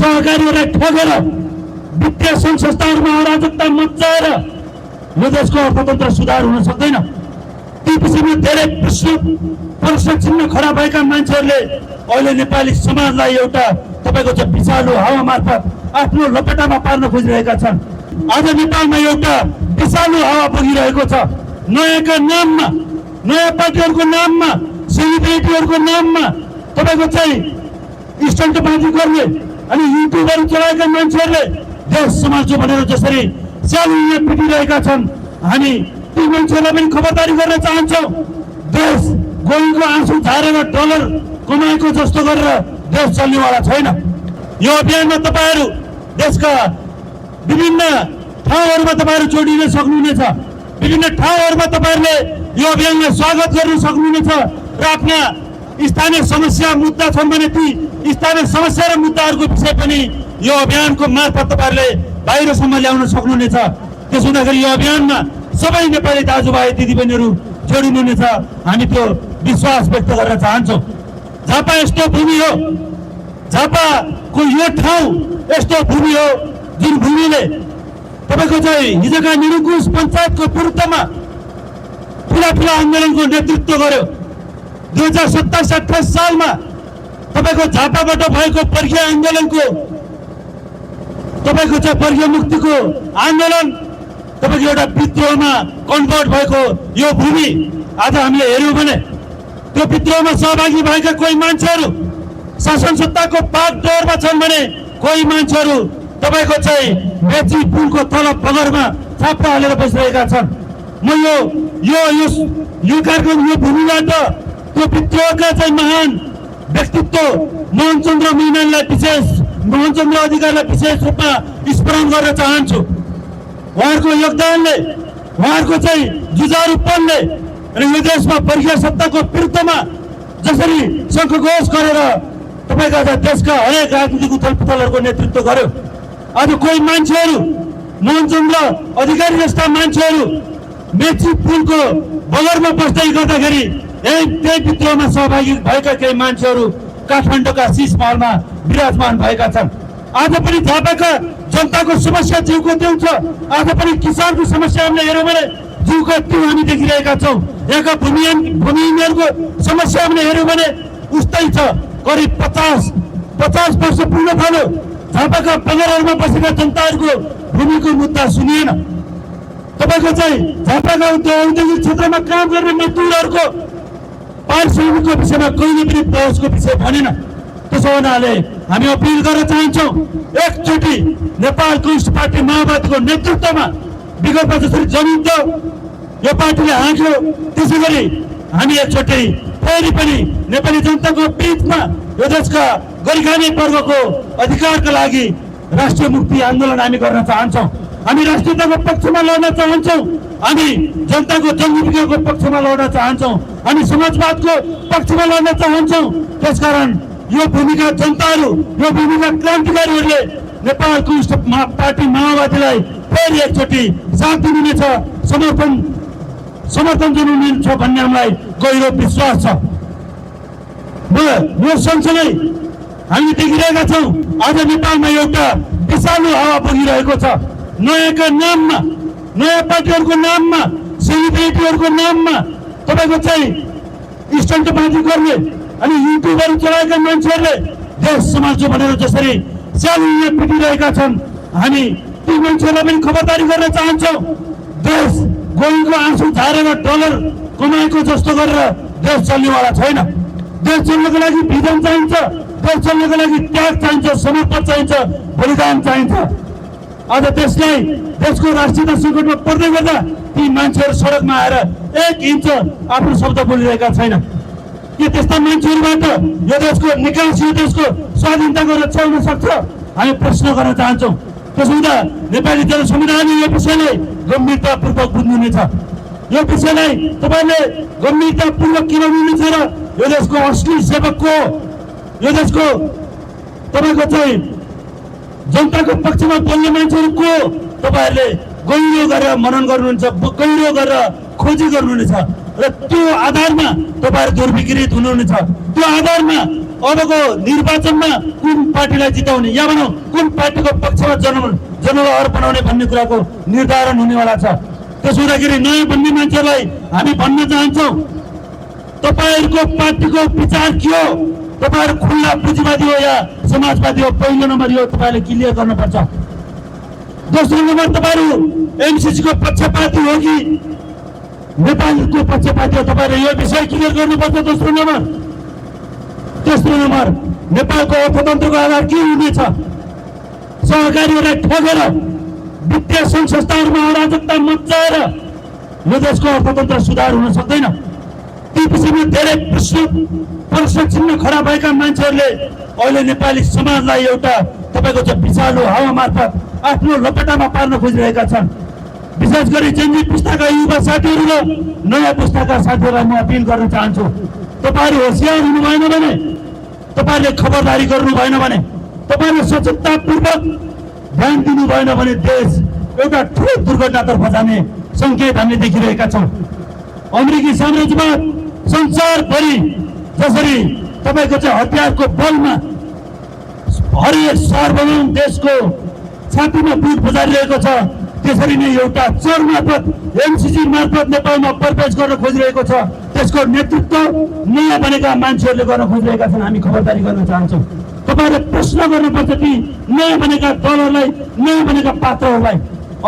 सहकारीहरूलाई ठगेर वित्तीय सङ्घ संस्थाहरूमा अराजकता मच्चाएर यो देशको अर्थतन्त्र सुधार हुन सक्दैन। ती विषयमा धेरै प्रश्न चिन्ह खडा भएका मान्छेहरूले अहिले नेपाली समाजलाई एउटा तपाईँको चाहिँ विषालु हावा मार्फत आफ्नो लपेटामा पार्न खोजिरहेका छन्। आज नेपालमा एउटा विषालु हावा बगिरहेको छ। नयाँका नाममा, नयाँ पार्टीहरूको नाममा, सेलिब्रिटीहरूको नाममा तपाईँको चाहिँ स्टन्टबाजी गर्ने अनि युट्युबहरू चलाएका मान्छेहरूले देश समाज भनेर जसरी स्यालिने पिटिरहेका छन्, हामी ती मान्छेहरूलाई पनि खबरदारी गर्न चाहन्छौँ। देश गोइङको आँसु झारेर डलर कमाएको जस्तो गरेर देश चल्नेवाला छैन। यो अभियानमा तपाईँहरू देशका विभिन्न ठाउँहरूमा तपाईँहरू जोडिन सक्नुहुनेछ। विभिन्न ठाउँहरूमा तपाईँहरूले यो अभियानलाई स्वागत गर्न सक्नुहुनेछ र आफ्ना स्थानीय समस्या मुद्दा छन् भने ती स्थानीय समस्या र मुद्दाहरूको विषय पनि यो अभियानको मार्फत तपाईँहरूले बाहिरसम्म ल्याउन सक्नुहुनेछ। त्यसो हुँदाखेरि यो अभियानमा सबै नेपाली दाजुभाइ दिदीबहिनीहरू जोडिनुहुनेछ, हामी त्यो विश्वास व्यक्त गर्न चाहन्छौँ। झापा यस्तो भूमि हो, झापाको यो ठाउँ यस्तो भूमि हो जुन भूमिले तपाईँको चाहिँ हिजोका निरङ्कुश पञ्चायतको विरुद्धमा ठुला आन्दोलनको नेतृत्व गर्यो। 2027-28 सालमा तपाईँको झापाबाट भएको वर्गीय आन्दोलनको तपाईँको चाहिँ वर्गीय मुक्तिको आन्दोलन तपाईँको एउटा विद्रोहमा कन्भर्ट भएको यो भूमि आज हामीले हेऱ्यौँ भने त्यो विद्रोहमा सहभागी भएका कोही मान्छेहरू शासन सत्ताको बागडोरमा छन् भने कोही मान्छेहरू तपाईँको चाहिँ मेची पुलको तल बगरमा छाप्रा हालेर बसिरहेका छन्। म यो कार्यक्रम यो भूमिबाट त्यो विद्रोहका चाहिँ महान व्यक्तित्व मोहनचन्द्र मोहनचन्द्र अधिकारीलाई विशेष रूपमा स्मरण गर्न चाहन्छु। उहाँहरूको योगदानले, उहाँहरूको चाहिँ जुझारूपनले र यो देशमा वर्गीय सत्ताको विरुद्धमा जसरी शङ्खघोष गरेर तपाईँका देशका हरेक राजनीतिक उथलपुथलहरूको नेतृत्व गर्यो। आज कोही मान्छेहरू मोहनचन्द्र अधिकारी जस्ता मान्छेहरू मेची पुलको बगरमा बस्दै गर्दाखेरि त्यही विद्रोहमा सहभागी भएका केही मान्छेहरू काठमाडौँका शीश महलमा विराजमान भएका छन्। आज पनि झापाका जनताको समस्या जिउको त्यो छ। आज पनि किसानको समस्या हामीले हेऱ्यौँ भने जिउको त्यो हामी देखिरहेका छौँ। यहाँका भूमिहीनहरूको समस्या हामीले हेऱ्यौँ भने उस्तै छ। करिब 50 वर्ष पुग्न थाल्यो झापाका बगरहरूमा बसेका जनताहरूको भूमिको मुद्दा सुनिएन। तपाईँको चाहिँ झापाका औद्योगिक क्षेत्रमा काम गर्ने मजदुरहरूको पारिश्रमिकको विषयमा कहिले पनि पहुँचको विषय भनेन। त्यसो हुनाले हामी अपिल गर्न चाहन्छौँ, एकचोटि नेपाल कम्युनिस्ट पार्टी माओवादीको नेतृत्वमा विगतमा जसरी जमिन त यो पार्टीले हाँक्यो, त्यसै गरी हामी एकचोटि फेरि पनि नेपाली जनताको बिचमा यो देशका गरिखाने वर्गको अधिकारका लागि राष्ट्रिय मुक्ति आन्दोलन हामी गर्न चाहन्छौँ। हामी राष्ट्रियताको पक्षमा लड्न चाहन्छौँ। हामी जनताको जनजीविकाको पक्षमा लड्न चाहन्छौँ। हामी समाजवादको पक्षमा लड्न चाहन्छौँ। त्यसकारण यो भूमिका जनताहरू, यो भूमिका क्रान्तिकारीहरूले नेपाल कम्युनिस्ट पार्टी माओवादीलाई फेरि एकचोटि साथ दिनुहुनेछ, समर्थन दिनुहुनेछ भन्ने हामीलाई गहिरो विश्वास छ। यो सँगसँगै हामी देखिरहेका छौँ आज नेपालमा एउटा विषालु हावा बगिरहेको छ। नयाँका नाममा, नयाँ पार्टीहरूको नाममा, सेलिब्रिटीहरूको नाममा तपाईँको चाहिँ स्टन्टबाजी गर्ने अनि युट्युबहरू चलाएका मान्छेहरूले देश समाज भनेर जसरी स्यालिने पिटिरहेका छन्, हामी ती मान्छेहरूलाई पनि खबरदारी गर्न चाहन्छौँ। देश गोइङको आँसु झारेर डलर कमाएको जस्तो गरेर देश चल्नेवाला छैन। देश चल्नको लागि विधान चाहिन्छ, देश चल्नको लागि त्याग चाहिन्छ, समर्पण चाहिन्छ, बलिदान चाहिन्छ। आज देशलाई, देशको राष्ट्रियता सङ्कटमा पर्दै गर्दा ती मान्छेहरू सडकमा आएर 1 इन्च आफ्नो शब्द बोलिरहेका छैन। के त्यस्ता मान्छेहरूबाट यो देशको निकास, यो देशको स्वाधीनताको रक्षा हुन सक्छ? हामी प्रश्न गर्न चाहन्छौँ। त्यसो हुँदा नेपाली जनसमुदायले यो विषयलाई गम्भीरतापूर्वक बुझ्नुहुनेछ। यो विषयलाई तपाईँले गम्भीरतापूर्वक किन बुझ्नुहुन्छ र यो देशको असली सेवक को, यो देशको तपाईँको चाहिँ जनताको पक्षमा बोल्ने मान्छेहरू को तपाईँहरूले गहिरो गरेर मनन गर्नुहुन्छ, गहिरो गरेर खोजी गर्नुहुनेछ र त्यो आधारमा तपाईँहरू दुर्विकृत हुनुहुनेछ। त्यो आधारमा अबको निर्वाचनमा कुन पार्टीलाई जिताउने या भनौँ कुन पार्टीको पक्षमा जनलहर बनाउने भन्ने कुराको निर्धारण हुनेवाला छ। त्यसो हुँदाखेरि नयाँ बन्ने मान्छेलाई हामी भन्न चाहन्छौँ, तपाईहरुको पार्टीको विचार के हो? तपाईहरु खुल्ला पुँजीवादी हो या समाजवादी हो? पहिलो नम्बर यो तपाईले क्लियर गर्नुपर्छ। दोस्रो नम्बर तपाईहरु एमसीसी को पक्षपाती हो कि नेपालको पक्षपाती हो? तपाईले यो विषय क्लियर गर्नुपर्छ। दोस्रो नम्बर तेस्रो नम्बर नेपालको अर्थतन्त्रको आधार के हुनेछ? सहकारीहरूलाई ठगेर वित्तीय सङ्घ संस्थाहरूमा अराजकता मच्चाएर यो देशको अर्थतन्त्र सुधार हुन सक्दैन। ती विषयमा धेरै प्रश्न चिन्ह खडा भएका मान्छेहरूले अहिले नेपाली समाजलाई एउटा तपाईको चाहिँ विषालु हावा मार्फत आफ्नो लपेटामा पार्न खोजिरहेका छन्। विशेष गरी जेनजी पुस्ताका युवा साथीहरू र नयाँ पुस्ताका साथीहरूलाई म अपिल गर्न चाहन्छु, तपाईहरु होशियार हुनु भएन भने, तपाईले खबरदारी गर्नु भएन भने, तपाईले सचेततापूर्वक ध्यान दिनु भएन भने देश एउटा ठुलो दुर्घटनातर्फ जाने संकेत हामीले देखिरहेका छौँ। अमेरिकी साम्राज्यवाद संसारभरि जसरी तपाईको चाहिँ हतियारको बलमा हरेक सार्वभौम देशको छातीमा बुट बजारिरहेको छ, त्यसरी नै एउटा चोर मार्फत एमसीसी मार्फत नेपालमा प्रवेश गर्न खोजिरहेको छ। त्यसको नेतृत्व नयाँ बनेका मान्छेहरूले गर्न खोजिरहेका छन्। हामी खबरदारी गर्न चाहन्छौँ, तपाईहरुले प्रश्न गर्नुपर्छ कि नयाँ बनेका दलहरूलाई, नयाँ बनेका पात्रहरूलाई,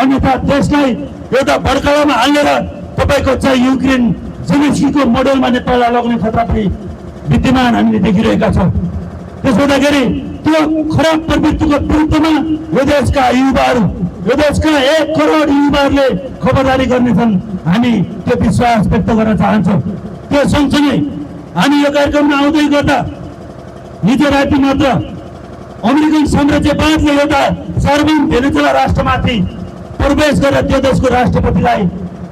अन्यथा देशलाई एउटा भड्कालामा हालेर तपाईको चाहिँ युक्रेन जेलेन्स्कीको मोडलमा नेपाललाई लग्ने खतरा पनि विद्यमान हामीले देखिरहेका छौँ। त्यसो हुँदाखेरि त्यो खराब प्रवृत्तिको विरुद्धमा यो देशका युवाहरू, यो देशका 1 करोड युवाहरूले खबरदारी गर्नेछन्। हामी त्यो विश्वास व्यक्त गर्न चाहन्छौँ। त्यो सँगसँगै हामी यो कार्यक्रममा आउँदै गर्दा हिजो राति मात्र अमेरिकन साम्राज्यवादले एउटा सार्वभौम भेनेजुला राष्ट्रमाथि प्रवेश गरेर त्यो देशको राष्ट्रपतिलाई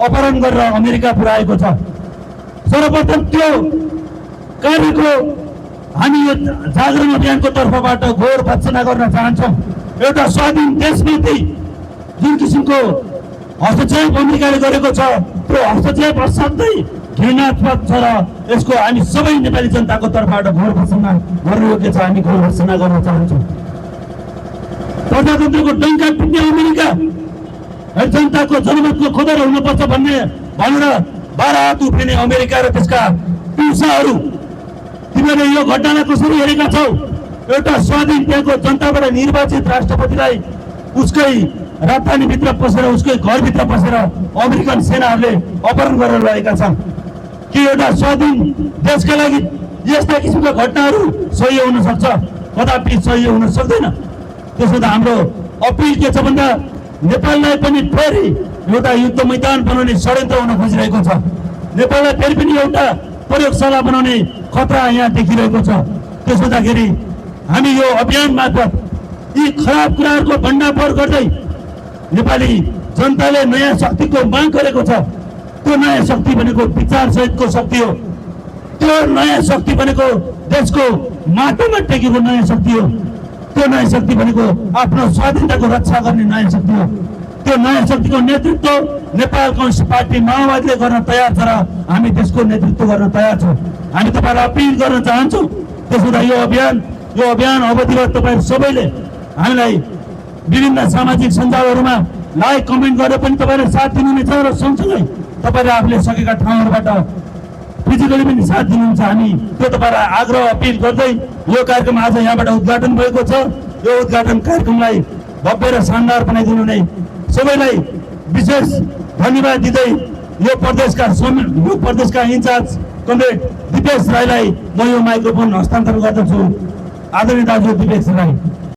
अपहरण गरेर अमेरिका पुर्याएको छ। सर्वप्रथम त्यो कार्यको हामी यो जागरण अभियानको तर्फबाट घोर भर्त्सना गर्न चाहन्छौँ। एउटा स्वाधीन देशमाथि जुन किसिमको हस्तक्षेप अमेरिकाले गरेको छ, त्यो हस्तक्षेप असाध्यै घृणात्मक छ र यसको हामी सबै नेपाली जनताको तर्फबाट घोर भर्त्सना गर्नु छ। हामी घोर भर्त्सना गर्न चाहन्छौँ। प्रजातन्त्रको डङ्का पिट्ने अमेरिका जनताको जनमतको खोदर हुनुपर्छ भनेर 12 हात उफ्रिने अमेरिका र त्यसका पिउसाहरू, तिमीले यो घटनालाई कसरी हेरेका छौ? एउटा स्वाधीन त्यहाँको जनताबाट निर्वाचित राष्ट्रपतिलाई उसकै राजधानीभित्र पसेर, उसकै घरभित्र पसेर अमेरिकन सेनाहरूले अपहरण गरेर लगेका छन्। कि एउटा स्वाधीन देशका लागि यस्ता किसिमका घटनाहरू सही हुन सक्छ? कदापि सही हुन सक्दैन। त्यसो त हाम्रो अपिल के छ भन्दा नेपाललाई पनि फेरि एउटा युद्ध मैदान बनाउने षड्यन्त्र हुन खोजिरहेको छ। नेपाललाई फेरि पनि एउटा प्रयोगशाला बनाउने खतरा यहाँ देखिरहेको छ। त्यसो हुँदाखेरि हामी यो अभियान मार्फत यी खराब कुराहरूको भण्डाफोर गर्दै नेपाली जनताले नयाँ शक्तिको माग गरेको छ। त्यो नयाँ शक्ति भनेको विचार सहितको शक्ति हो। त्यो नयाँ शक्ति भनेको देशको माटोमा टेकेको नयाँ शक्ति हो। त्यो नयाँ शक्ति भनेको आफ्नो स्वाधीनताको रक्षा गर्ने नयाँ शक्ति हो। त्यो नयाँ शक्तिको नेतृत्व नेपाल कम्युनिस्ट पार्टी माओवादीले गर्न तयार छ र हामी त्यसको नेतृत्व गर्न तयार छौँ। हामी तपाईलाई अपिल गर्न चाहन्छौँ। त्यसो हुँदा यो अभियान अवधिबाट तपाईहरु सबैले हामीलाई विभिन्न सामाजिक सञ्जालहरूमा लाइक कमेन्ट गरेर पनि तपाईहरुले साथ दिनुहुनेछ र सँगसँगै तपाईहरुले आफूले सकेका ठाउँहरूबाट फिजिकली पनि साथ दिनुहुन्छ। हामी त्यो तपाईहरुलाई आग्रह अपिल गर्दै यो कार्यक्रम आज यहाँबाट उद्घाटन भएको छ। यो उद्घाटन कार्यक्रमलाई भव्य र शानदार बनाइदिनु नै सबैलाई विशेष धन्यवाद दिँदै यो प्रदेशका इन्चार्ज कमरेड दिपेश राईलाई म यो माइक्रोफोन हस्तान्तरण गर्दछु। आदरणीय दाजु दिपेश राई।